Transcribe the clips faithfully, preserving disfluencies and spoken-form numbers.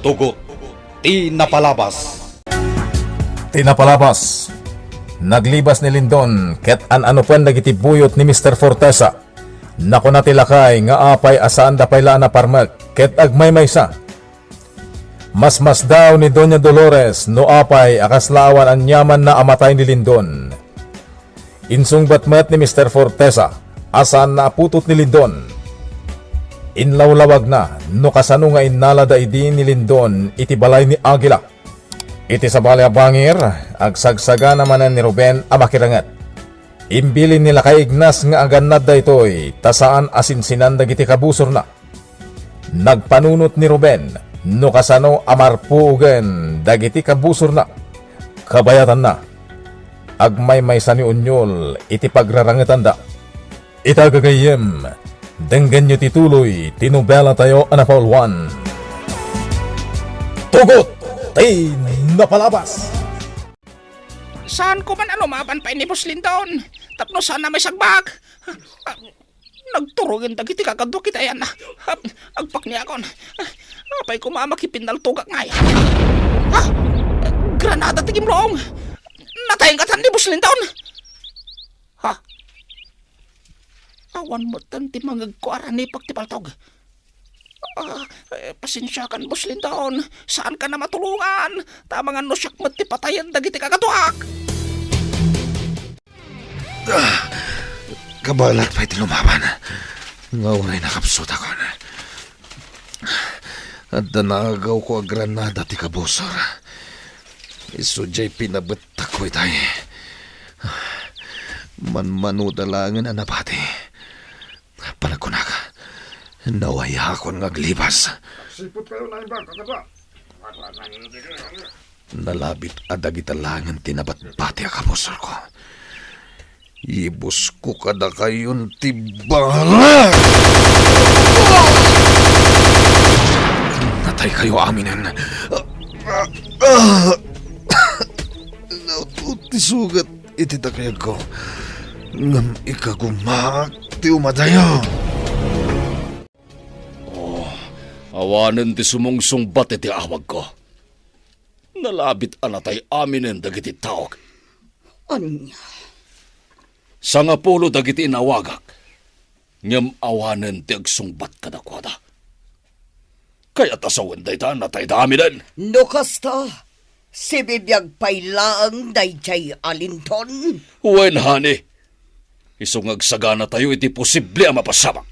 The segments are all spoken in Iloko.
Tugot ti napalabas. Ti napalabas. Naglibas ni Lindon ket an-anupen dagiti buyot ni Mister Fortesa. Nakuna ti lakay nga apay a saanda pay la a naparmek ket agmaymaysa. Masmasdaw ni Doña Dolores no apay a kasla awan aniamanna a matay ni Lindon. Insungbat met ni Mister Fortesa a saanna a putot ni Lindon. Inlawlawagna no kasano nga innalada idi ni Lindon iti balay ni Aguila. Iti sabali a bangir, agsagsagana manen ni Ruben a makiranget. Imbilin ni Lakay Ignas nga agannad daytoy ta saan a sinsinan dagiti kabusorna. Nagpanunot ni Ruben no kasano a marpuogen dagiti kabusorna. Kabayatanna, agmaymaysa ni Onyol iti pagrarangetanda. Ita gagayyem, denggenyo ti tuloy ti nobelatayo a napauluan. Tugot ti napalabas. Saanko man a lumaban pay ni Boss Lindon tapno saan a maisagbak. Nagturongen dagiti kakaduak iti ayanna. Ap-, agpakniakon. Apay koma a makipinnaltogak ngay. Ha? Granada ti gimrong! Natayen katan ni Boss Lindon! Ha? Awan metten ti mangegko a ranipak ti paltog. Ah, eh, pasensiakan, Boss Lindon. Saankan a matulongan. Ta amangan no siak met ti patayen dagiti kakaduak. Ah, kabaelat pay ti lumaban. Nga uray nakapsutakon. Adda naagawko a granada ti kabusor. Isu diay pinabettakko itay. Manmanoda laengen a nabati. Panagkunak, nawayakon nga aglibas. Agsiput kayo na imbag, kakadua. Nalabit a dagita laengen ti nabatbati a kabusorko. Ibusko kadakayon ti bala! Natay kayo aminen. Naut-ut ti sugat iti takayagko. Ngem ikagumaak ti umadayo. Oh, awanen ti sumungsungbat iti awagko. Nalabit a natay aminen dagiti taok. Ania? Sangapulo dagiti inawagak, ngem awanen ti agsungbat kadakuada. Kayat a sawen dayta, natayda aminen. No kasta, sibibiag pay laeng daydiay a Lindon? Wen, honey. Isu nga agsaganatayo iti posible a mapasamak.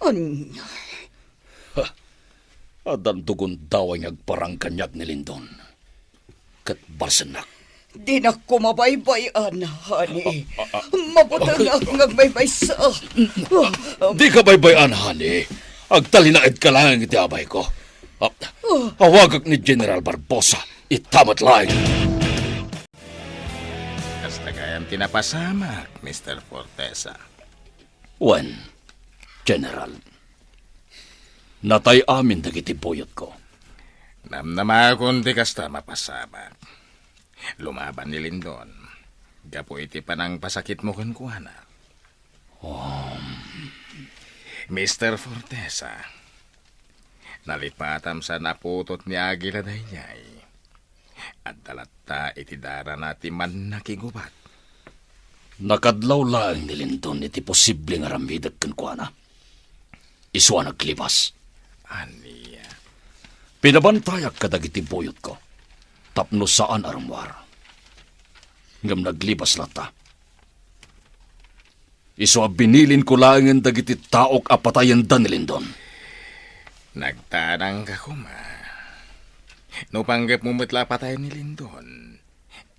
Ania? Ha, addan ti gundaway nga agparang kaniak ni Lindon. Ket balsennak. Dinak koma baybay-an, honey. Ah, ah, ah. Mabutingak nga agmaymaysa. Dika baybay-an, honey. Agtalinaedka laeng iti abayko. Ah, awagak ni General Barbosa. Ita met laeng. Kasta gayam ti napasamak, Mister Fortesa. Wen, General. Natay amin dagiti buyotko. Namnamakon ti kasta a mapasamak. Lumaban ni Lindon gapu iti panangpasakitmo kenkuana. Um. Mister Fortesa, nalipatam sa naputot ni Aguila daydiay. Adda latta iti darana ti mannakigubat. Nakadlaw laeng ni Lindon iti posible nga aramidek kenkuana. Isu a naglibas. Ania? Pinabantayak kadagiti buyotko tapno saan a rummuar. Ngem naglibas latta. Isu a binilinko laengen dagiti taok a patayenda ni Lindon. Nagtanangka koma. No panggepmo met la a patayen ni Lindon,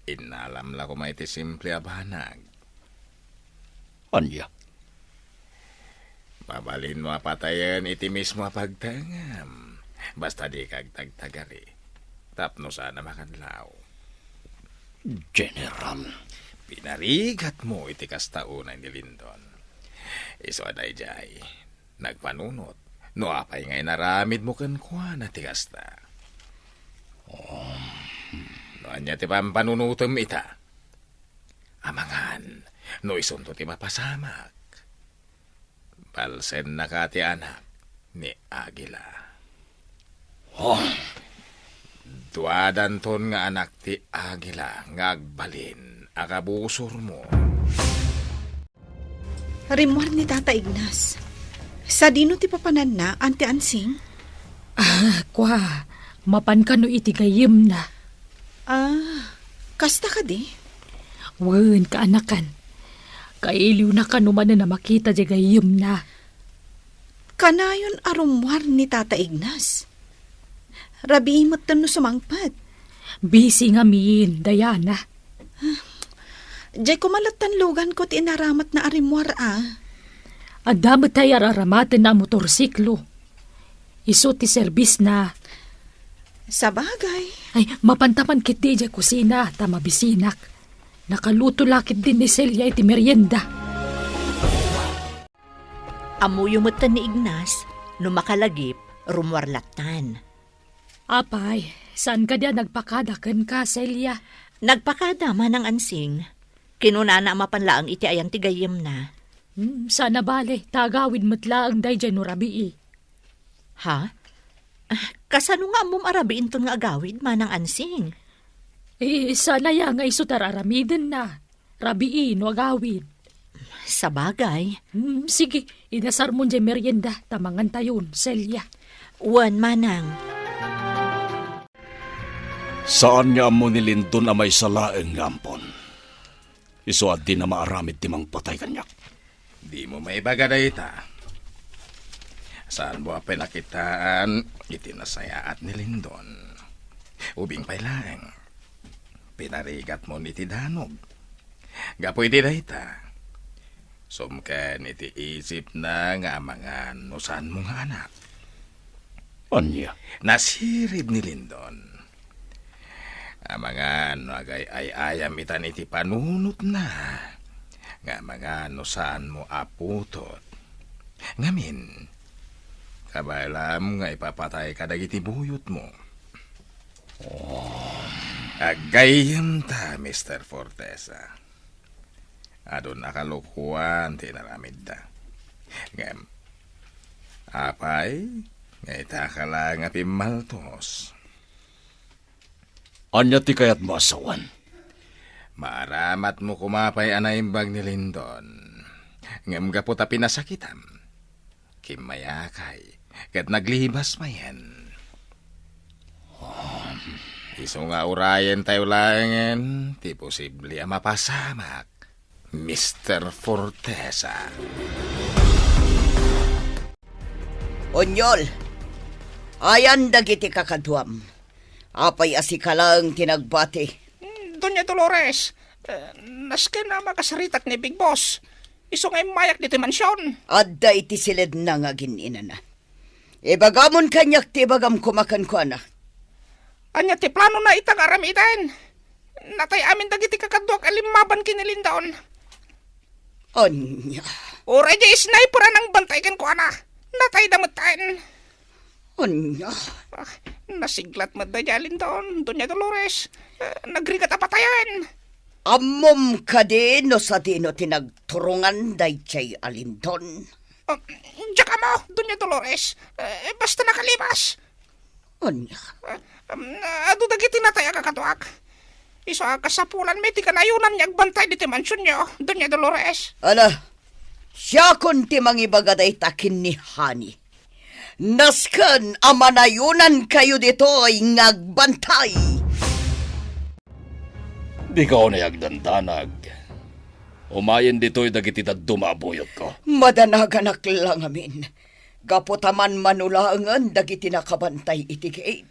innalam la koma iti simple a banag. Ania? Mabalinmo a patayen iti mismo a pagtaengem, basta dika agtagtagari, tapno saan a makadlaw. General. Pinarigatmo iti kasta unay ni Lindon. Isu a daydiay, nagpanunot no apay nga inaramidmo kenkuana ti kasta. Um. No ania ti pampanunotem ita? Amangan no isunto ti mapasamak. Balsennaka ti anak ni Aguila. Oh, Tuadanton nga anak ti agila nga agbalin a kabusormo. Rimmuar ni Tata Ignas. Sadino ti papananna, Auntie Ansing? Ah, kua, mapan kano iti gayyemna. Ah, kasta kadi? Wen, kaanakan. Kailiwna kano manen a makita diay gayyemna. Kanayon a rummuar ni Tata Ignas. Rabii metten no sumangpet. Busy ngamin, Diana. Diay koma lattan luganko ti inaramatna a rimmuar a. Adda met tay ar-aramatenna a motorsiklo. Isu ti serbisna. Sabagay. Ay, mapanta man ketdi idiay kusina, ta mabisinak. Nakaluto la ketdi ni Celia iti merienda. Ammoyo metten ni Ignas, no makalagip, rummuar lattan. Apay, saan kadi a nagpakada kenka, Celia? Nagpakada, Manang Ansing. Kinunana a mapan laeng iti ayan ti gayyemna. Hmm, saan a bale, ta agawid met laeng daydiay no rabii. Ha? Ah, kasano nga ammom a rabiinton nga agawid, Manang Ansing? Eh, saan aya nga isu ti ar-aramidenna? Rabii no agawid. Sabagay. Hmm, sige, inasarmon diay merienda, ta mangantayon, Celia. Wen, Manang. Saan nga ammo ni Lindon a maysa laeng nga ampon. Isu a dina maaramid ti mangpatay kaniak. Dimo maibaga dayta. Saanmo a pinakitaan iti nasayaat ni Lindon. Ubing pay laeng, pinarigatmon iti danum. Gapu iti dayta, sumken iti isipna nga amangan no saanmo nga anak. Ania? Nasirib ni Lindon. Amangan no agay-ay-ayam itan iti panunotna, nga amangan no saanmo a putot. Ngamin, kabaelam nga ipapatayka dagiti buyotmo. Oh. Aggayyemta, Mister Fortesa. Adun a kalokuan ti inaramidda. Ngem, apay, nga itaka laeng a pimmaltos. Ania ti kayatmo a sawen? Maaramatmo koma pay a naimbag ni Lindon. Ngem gapu ta pinasakitam, kimmayakay, ket naglibas mayen. Isu nga urayentayo laengen ti posible a mapasamak, Mister Fortesa. Onyol, ayan dagiti kakaduam. Apay a sika laeng ti nagbati? Mm, Doña Dolores, eh, nasken a makasaritak ni Big Boss. Isu nga immayak ditoy mansion. Adda iti siledna nga agin-inana. Ibagamon kaniak ti ibagam koma kenkuana. Ania ti planona ita nga aramiden? Natay amin dagiti kakaduak a limmaban ken ni Lindon. Ania? Uray diay sniper a nangbantay kenkuana. Natayda metten. Ania? Ah, nasiglat met daydiay a Lindon, Doña Dolores. Eh, nagrigat a patayen. Ammom kadi no sadino ti nagturongan daydiay a Lindon? Ah, diak ammo, Doña Dolores. Eh, basta nakalibas. Ania? Ah, um, adu dagiti natay a kakaduak. Isu a kasapulanmi ti kanayonan nga agbantay ditoy mansionyo, Doña Dolores. Ala, siakon ti mangibaga dayta ken ni Honey. Nasken a manayonankayo ditoy nga agbantay. Dika unay agdandanag. Umayen ditoy dagiti dadduma a buyotko. Madanaganak la ngamin. Gapu ta manmano laengen dagiti nakabantay iti gate.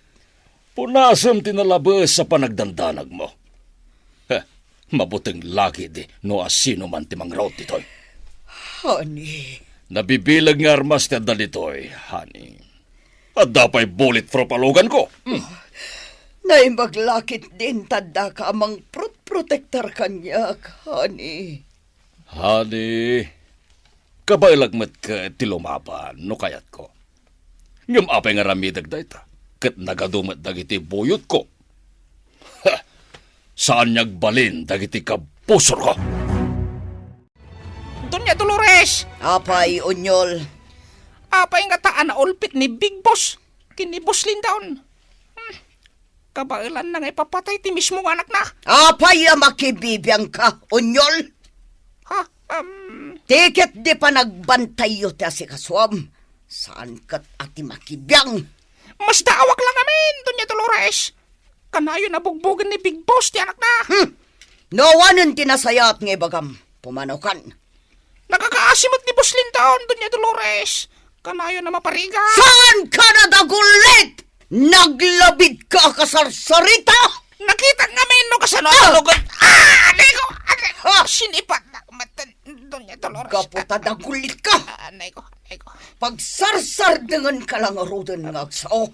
Punasem ti nalabes a panagdandanagmo. Heh, mabuteng la ketdi no asino man ti mangraut ditoy. Honey. Nabibileg nga armas ti adda ditoy, honey. Adda pay bulletproof a luganko. Hmm. Naimbag la ketdin ta addaka a mangprotprotektar kaniak, honey. Honey, kabaelak met ket ti lumaban no kayatko. Ngem apay nga aramidek dayta, ket nagadu met dagiti buyotko. Ha! Saan nga agbalin dagiti kabusorko. Doña Dolores! Apay, Onyol? Apay ngata a naulpit ni Big Boss ken ni Boss Lindon? Hmm. Kabaelanna nga ipapatay ti mismo nga anakna. Apay a makibibiangka, Onyol? Ha? Um, Ti ket di panagbantayyo ti asikasuam, saan ket a ti makibiang. Masdaawak la ngamin, Doña Dolores. Kanayon a bugbogen ni Big Boss ti anakna. Hmm. No awanen ti nasayaat nga ibagam, pumanawkan. Nakakaasi met ni Boss Lindon, Doña Dolores. Kanayon a maparigat. Saanka nadagulit? Naglabidka a kasarsarita? Nakitak ngamin no kasano. Ah! Nalugot. Ah, anay ko, anay ko. Ah! Sinipatnak met, Doña Dolores. Gapu ta dagulitka. Ah, anay ko, anay ko. Pagsarsardengenka la ngaruden nga agsao.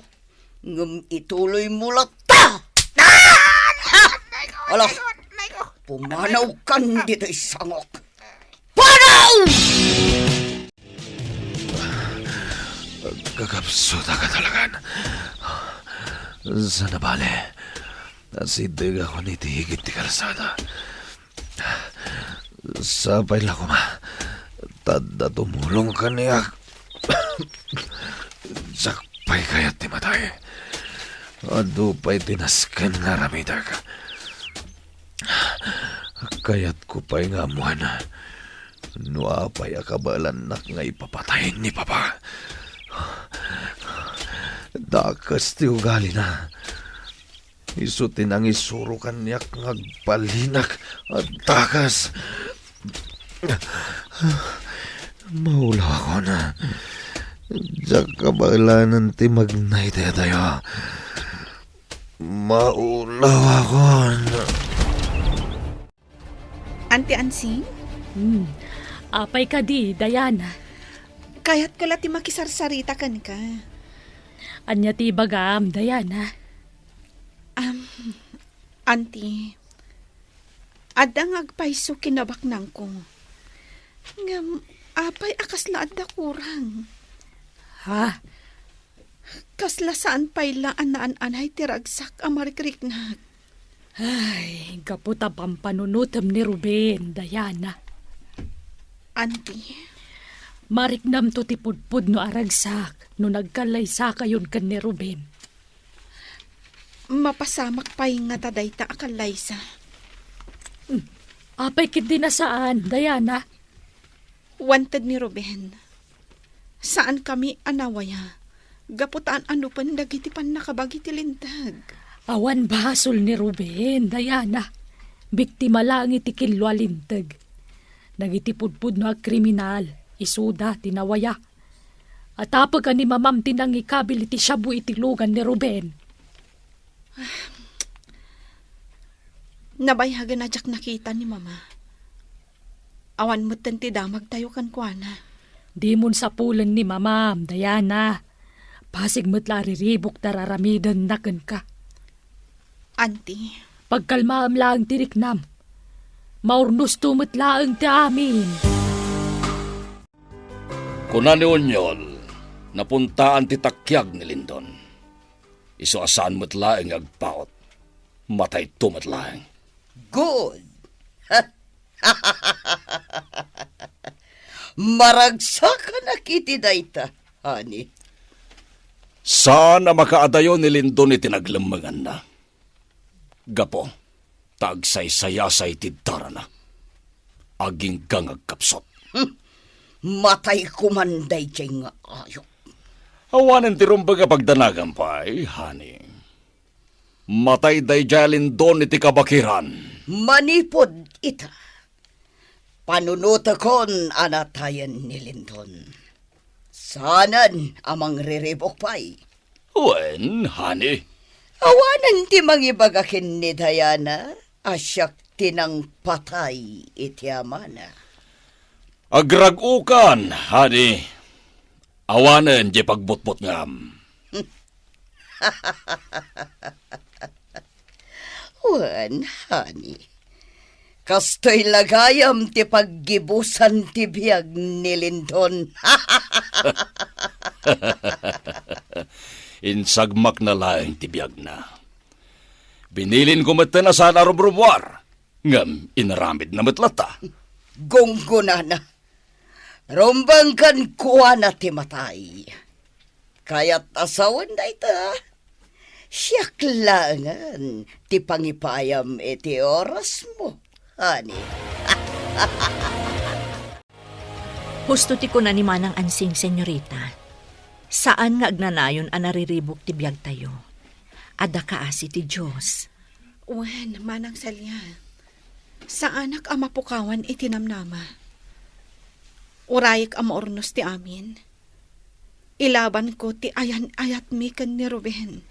Ngem ituloymo latta. Ah! Ala, pumanawkan ditoy sangok. Panaw! Agkakapsut a katalakan. Sana bale, nasiddegakon iti higit ti kalsada. Sapay la koma ta adda tumulong kaniak. Diak pay kayat ti matay. Adu pay ti nasken nga aramidek. Kayatko pay nga ammoen no apay a kabaelannak nga ipapatay ni Papa. Dakes ti ugalina. Isu ti nangisuro kaniak nga agbalinak a dakes. Maulawakon. Diak kabaelanen ti magnay daytoy. Maulawakon. Auntie Ansing? Hmm. Apay kadi, Diana? Kayatko la ti makisarsarita kenka. Ania ti ibagam, Diana? Am, Auntie, adda nga agpayso kinabaknangko. Ngem apay a kasla adda kurang? Ha? Kasla saan pay la a naan-anay ti ragsak a marikriknak. Ay, gapu ta pampanunotem ni Ruben, Diana. Auntie? Mariknamto ti pudpudno a ragsak no nagkallaysakayon ken ni Ruben. Mapasamak pay ngata dayta a kallaysa. Hmm. Apay ketdi a saan, Diana? Wanted ni Ruben. Saankami a nawaya gapu ta an-anupen dagiti pannakabagi ti linteg. Awan basol ni Ruben, Diana. Biktima laeng iti kinlo a linteg. Dagiti pudpudno a kriminal, isuda ti nawaya. Atapek a ni mamam ti nangikabil iti shabu iti lugan ni Ruben. Nabayhagen a diak nakita ni Mama. Awan metten ti damagtayo kenkuana. Dimon sapulen ni Mamam, Diana. Pasig met la a riribukda ar-aramidenna kenka. Auntie. Pagkalmaem laeng ti riknam. Maurnosto met laeng ti amin. Kuna ni Onyol, napuntaan ti takiag ni Lindon. Isu a saan met laeng nga agpaut. Matayto met laeng. Good. Maragsakan a kiti dayta, honey. Saan a makaadayo ni Lindon iti naglemmenganna. Gapu ta agsaysayasay ti darana. Agingga nga agkapsut. Hmm. Matay koman daydiay nga ayup. Awanen ti rumbeng a pagdanagam pay, honey. Matay daydiay a Lindon iti kabakiran. Manipud ita, panunotekon a natayen ni Lindon. Saanen a mangriribuk pay. Wen, honey. Awanen ti mangibaga ken ni Diana a siak ti nangpatay iti amana. Agrag-okan, honey. Awanen diay pagbutbutngam. Wen, honey. Kastoy la gayam ti paggibusan ti biag ni Lindon. Insagmakna laeng ti biagna. Binilinko metten a saan a rumrumuar, ngem inaramidna met latta. Gunggonana. Rumbeng kenkuana ti matay. Kayat a sawen dayta. Siak laengen ti pangipayam iti orasmo, honey. Husto ti kuna ni Manang Ansing, senyorita. Saan nga agnanayon a nariribuk ti biagtayo. Adda kaasi ti Dios. Wen, Manang Celia, saanak a mapukawan iti namnama. Urayek a maurnos ti amin. Ilabanko ti ayan-ayatmi ken ni Ruben.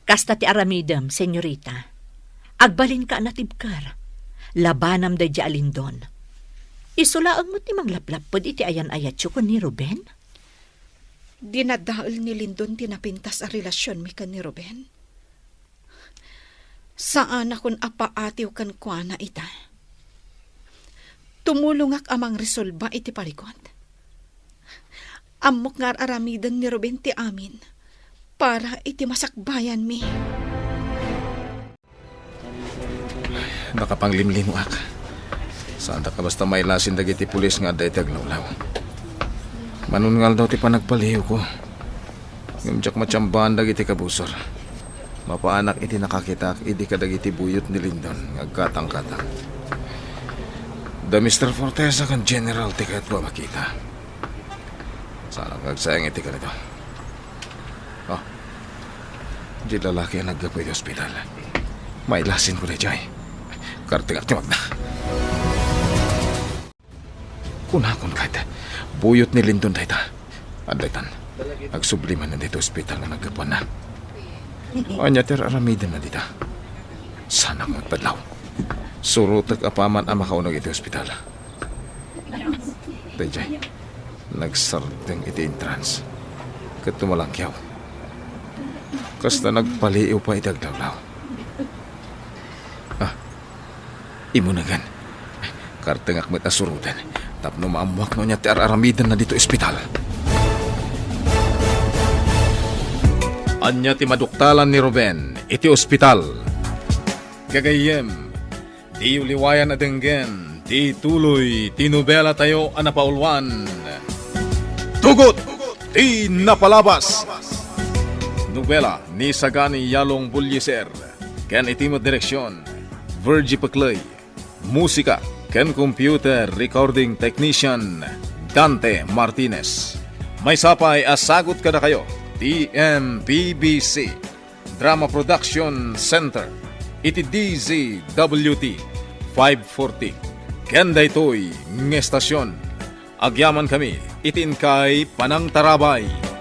Kasta ti aramidem, senyorita. Agbalinka a natibker. Labanam daydiay a Lindon. Isu laeng met ti manglaplapped iti ayan-ayatyo ken ni Ruben. Dinadael ni Lindon ti napintas a relasionmi ken ni Ruben. Saanakon a paatiw kenkuana ita. Tumulongak a mangresolba iti parigot. Ammok nga ar-aramiden ni Ruben ti amin para iti masakbayanmi. Nakapanglimlimoak. Saandak a basta mailasin dagiti pulis nga adda iti aglawlaw. Manungngal daw ti panagpaliiwko. Ngem diak matiambaan dagiti kabusor. Mapaanak iti nakakitak idi kadagiti buyot ni Lindon nga agkatangkatang. Da Mister Fortesa ken General ti kayatko a makita. Saanak nga agsayang iti kanito. Oh, di lalaki a naggapu iti ospital. Mailasinko daydiay. Kartengak ti magna. Kunakon ket, buyot ni Lindon dayta. Adda itan, agsubli manen ditoy ospital nga naggapuanna. Ania ti ar-aramidenna dita? Saanak nga agpadlaw. Surotek apaman a makauneg iti ospital. Daydiay, nagsardeng iti entrance. Ket tumalangkiaw. Kasta nagpaliiw pay iti aglawlaw. Ah, imunagan. Kartengak met a suroten tapno maammuak no ania ti ar-aramidenna ditoy ospital. Ania ti maduktalan ni Ruben iti ospital? Gagayyem, diyo liwayan a denggen ti tuloy ti nobelatayo a napauluan, Tugot ti Napalabas. Nobela ni Sagani Yalong Bullieser, ken iti met direksion, Virgie Peclay. Musika ken computer recording technician, Dante Martinez. Maysa pay a sagut kadakayo ti M P B C Drama Production Center iti D Z W T five forty. Ken daytoy nga estasion, agyamankami iti inkay panangtarabay.